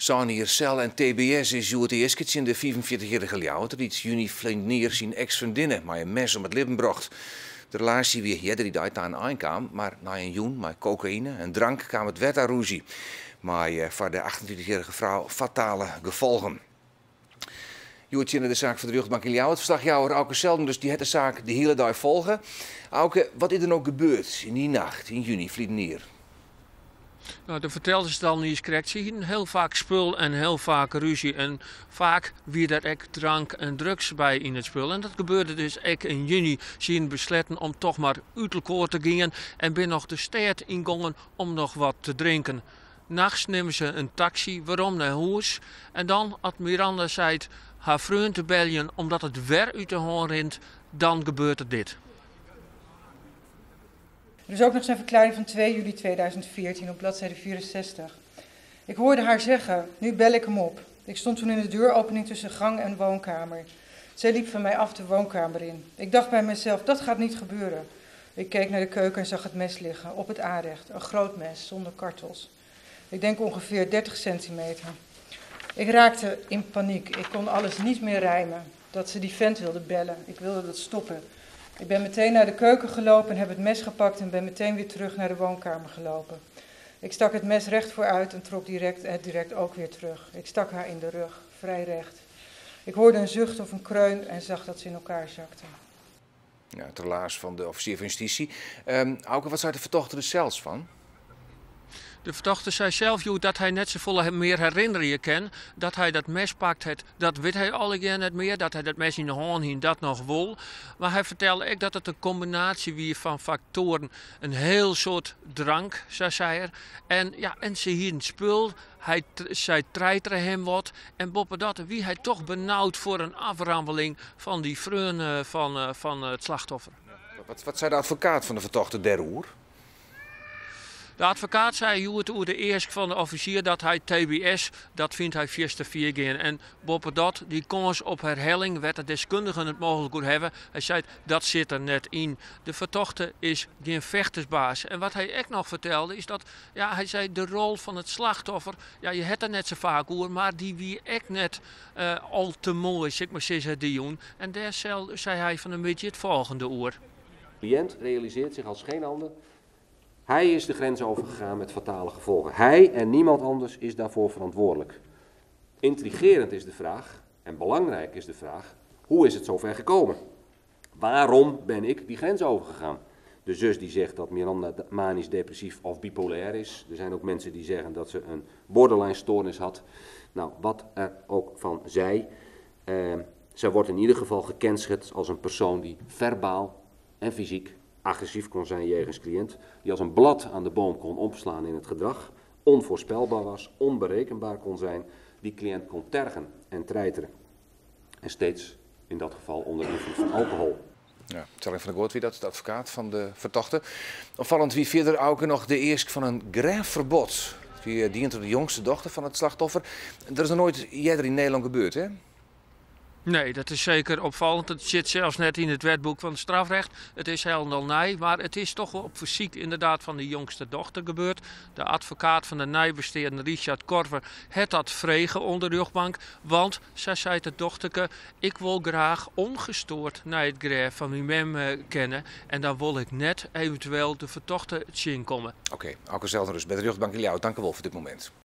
Sân jier sel en tbs is hjoed easke tsjin de 45-jierrige Ljouwerter dy't juny ferline jier syn eks-freondinne mei in mes om it libben brocht. De relaasje wie earder dy dei ta in ein kaam, mar nei in jûn mei kokaïne en drank kaam it wer ta rûzje. Mei foar de 38-jierrige frou fatale gefolgen. Hjoed tsjinne de saak foar de rjochtbank yn Ljouwert. Ferslachjouwer Auke Zeldenrust dy hat de saak de hiele dei folge. Auke, wat is der no gebeurd yn dy nacht yn juny ferline jier? Nou, dat fertelde se al niiskrekt. Se hiene hiel faak spul en hiel faak rúzje. En faak wie der ek drank en drugs by yn it spul. En dat gebeurde dus ek yn juny. Se hiene besletten om toch mar út elkoar te gean en binne noch de stêd yngongen om noch wat te drinken. Nachts nimme se in taksy werom nei hûs. En dan, as Miranda seit har freon te beljen omdat it wer út de hân rint, dan gebeurt der dit. Er is ook nog zijn verklaring van 2 juli 2014 op bladzijde 64. Ik hoorde haar zeggen: "Nu bel ik hem op." Ik stond toen in de deuropening tussen gang en woonkamer. Zij liep van mij af de woonkamer in. Ik dacht bij mezelf: dat gaat niet gebeuren. Ik keek naar de keuken en zag het mes liggen, op het aanrecht. Een groot mes, zonder kartels. Ik denk ongeveer 30 centimeter. Ik raakte in paniek. Ik kon alles niet meer rijmen. Dat ze die vent wilde bellen. Ik wilde dat stoppen. Ik ben meteen naar de keuken gelopen en heb het mes gepakt en ben meteen weer terug naar de woonkamer gelopen. Ik stak het mes recht vooruit en trok het direct ook weer terug. Ik stak haar in de rug, vrij recht. Ik hoorde een zucht of een kreun en zag dat ze in elkaar zakte. Ja, it relaas fan de offisier fan justysje. Auke, wat sei de fertochte der sels fan? De fertochte sei sels hjoed dat hy net safolle mear herinnerje kin. Dat hy dat mes pakt hat, dat wit hy allegear net mear. Dat hy dat mes yn de hân hie, dat noch wol. Mar hy fertelde ek dat it in kombinaasje wie fan faktoaren. In hiel soad drank, sa sei er. En, ja, en se hiene spul. Hy, sy treitere him wat. En boppedat wie hy toch benaud foar in ôframmeling fan dy freon fan it slachtoffer. Wat sei de advokaat fan de fertochte dêroer? De advokaat sei hjoed oer de eask fan de offisier dat hy TBS, dat fynt hy fierste fier gean. En boppedat, dy kâns op werhelling, wêr't de deskundigen it mooglik oer hawwe, hy seit dat sit der net yn. De fertochte is gjin fechtersbaas. En wat hy ek noch fertelde is dat, ja, hy sei de rol fan it slachtoffer, ja, je hat der net sa faak oer, mar dy wie ek net al te moai, sil ik mar sizze, dy jûn. En dêr sei hy fan 'e middei it folgjende oer. De cliënt realiseert zich als geen ander. Hij is de grens overgegaan met fatale gevolgen. Hij en niemand anders is daarvoor verantwoordelijk. Intrigerend is de vraag, en belangrijk is de vraag, hoe is het zover gekomen? Waarom ben ik die grens overgegaan? De zus die zegt dat Miranda manisch depressief of bipolair is. Er zijn ook mensen die zeggen dat ze een borderline stoornis had. Nou, wat er ook van zij. Zij wordt in ieder geval gekenschetst als een persoon die verbaal en fysiek agressief kon zijn jegens cliënt. Die als een blad aan de boom kon omslaan in het gedrag. Onvoorspelbaar was, onberekenbaar kon zijn. Die cliënt kon tergen en treiteren. En steeds in dat geval onder invloed van alcohol. Ja, Tjalling van der Goot wie dat, de advokaat fan de fertochte. Opfallend wie fierder ek noch de eask fan in grêfferbod. Wie dien troch de jongste dochter fan it slachtoffer. Dat is noch noait earder yn Nederlân gebeurd, hè? Nee, dat is seker opfallend. It sit sels net yn it wetboek fan it strafrecht. It is hielendal nij, mar it is toch wol op fersyk ynderdaad fan de jongste dochter gebeurd. De advokaat fan de neibesteanden, Richard Korver, hat dat frege oan de rjochtbank. Want, sa seit it dochterke, ik wol graach ûngestoard nei it grêf fan myn mem kinne. En dan wol ik net eventueel de fertochte tsjinkomme. Oké, Auke Zeldenrust by de rjochtbank yn Ljouwert, tankewol foar dit momint.